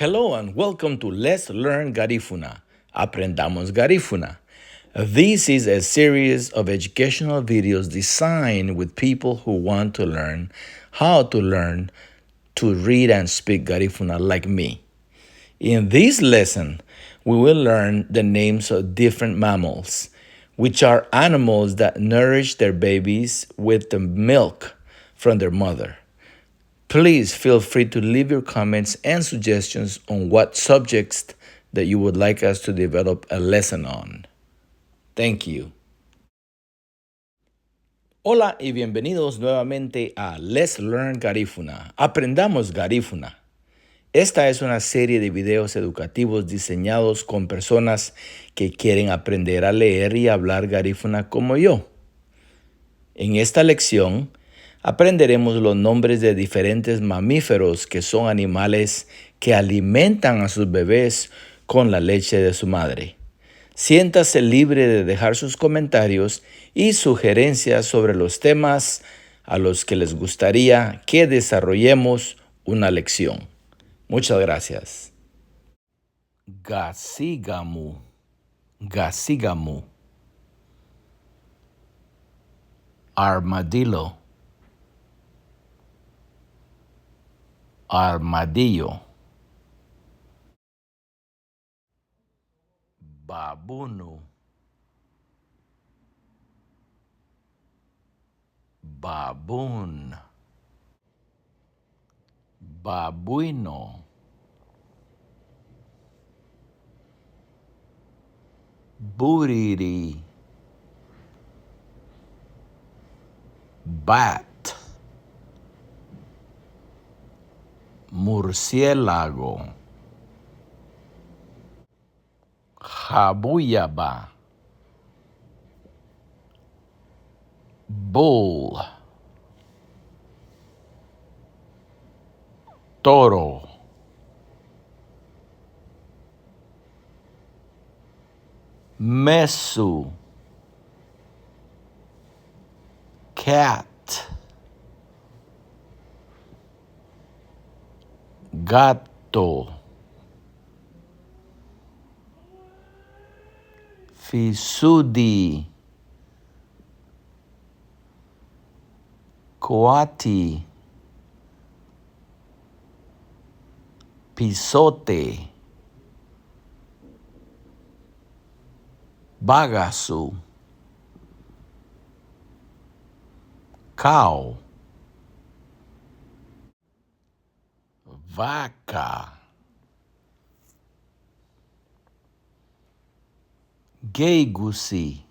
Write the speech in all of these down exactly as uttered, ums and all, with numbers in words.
Hello and welcome to Let's Learn Garifuna. Aprendamos Garifuna. This is a series of educational videos designed with people who want to learn how to learn to read and speak Garifuna like me. In this lesson, we will learn the names of different mammals, which are animals that nourish their babies with the milk from their mother. Please feel free to leave your comments and suggestions on what subjects that you would like us to develop a lesson on. Thank you. Hola y bienvenidos nuevamente a Let's Learn Garifuna. Aprendamos Garifuna. Esta es una serie de videos educativos diseñados con personas que quieren aprender a leer y hablar garífuna como yo. En esta lección aprenderemos los nombres de diferentes mamíferos que son animales que alimentan a sus bebés con la leche de su madre. Siéntase libre de dejar sus comentarios y sugerencias sobre los temas a los que les gustaría que desarrollemos una lección. Muchas gracias. Gasígamu, gasígamu. Armadillo, armadillo. Babunu, baboon. Babuino. Búriri. Bat. Murciélago. Jabúyaba. Bull. Toro. Mesu. Cat. Gato. Fisudi. Coati. Pisote. Bágasu. Cow. Vaca. Géigusi.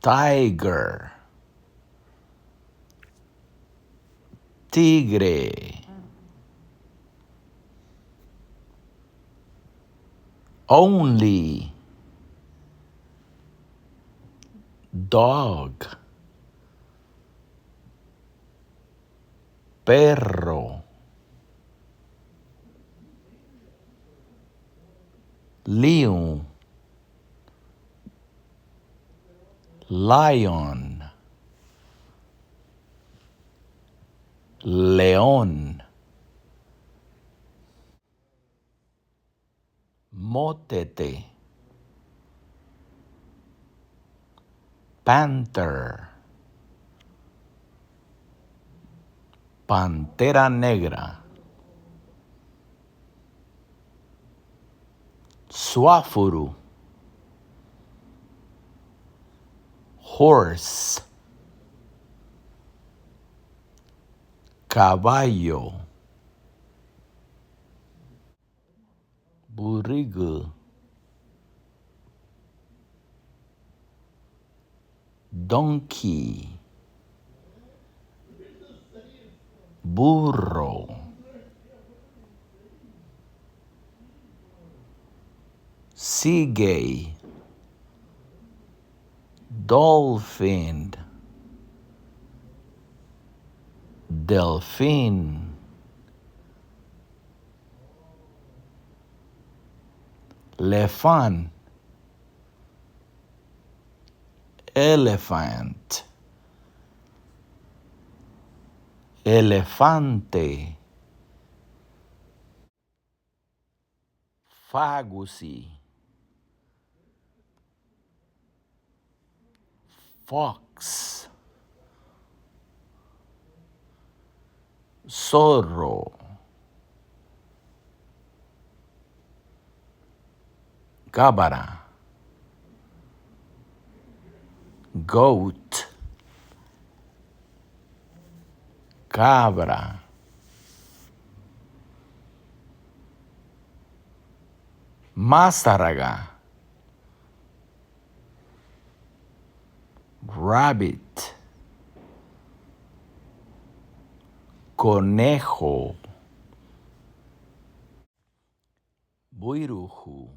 Tiger. Tigre. Only. Dog. Perro. Lion. Lion. León. Mótete. Panther. Pantera negra. Suáfuru. Horse. Caballo. Burrigu. Donkey. Burro. Sigei. Dolphin. Delfín. Lefán. Elephant. Elefante. Fágusi. Fox. Zorro. Gábara. Goat. Cabra. Másaraga. Rabbit. Conejo. Buiruhu.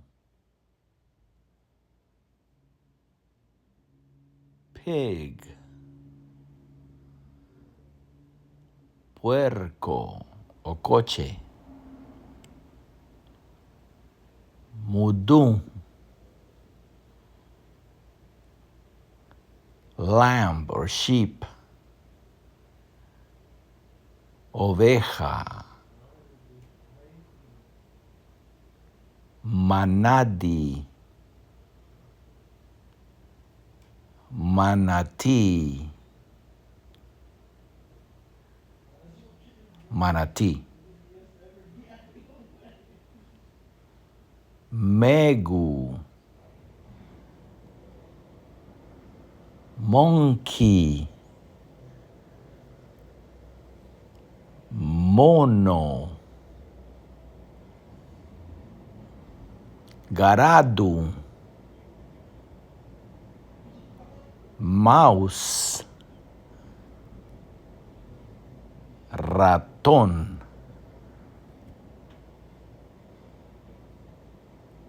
Pig. Puerco o coche. Mudún. Lamb or sheep. Oveja. Manadi. Manatí. Manatí. Megu. Monkey. Mono. Garadu. Mouse. Ratón.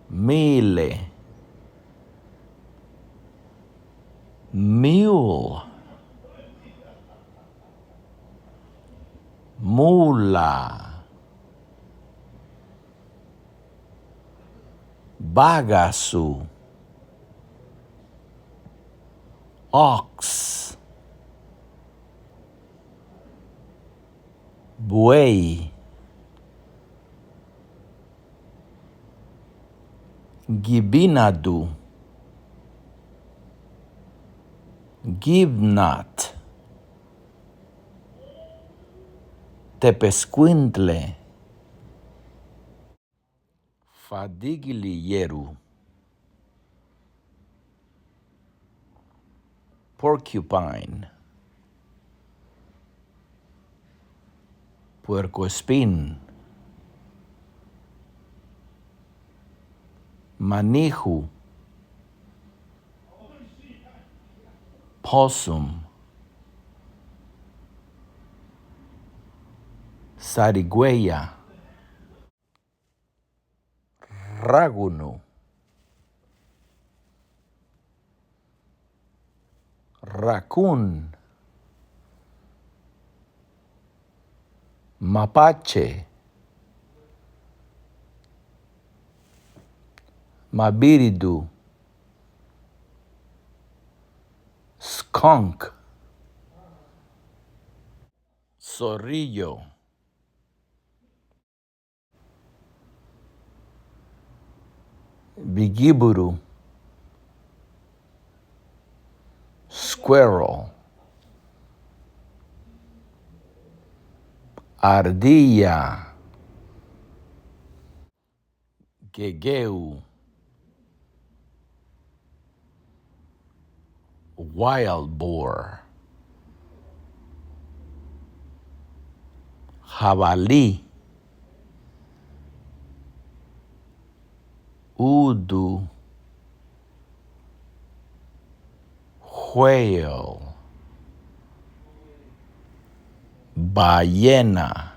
Mile. Mule. Mula. Bágasu. Ox. Buey. Gibínadu. Gibnut. Tepescuintle. Fadigili yeru. Porcupine. Puercoespín. Manihu. Possum. Sarigüeya. Rágunu. Raccoon. Mapache. Mabiridu. Skunk. Zorrillo. Bigíburu. Squirrel. Ardilla. Gegéu. Wild boar. Jabalí. Udu. Whale. Ballena.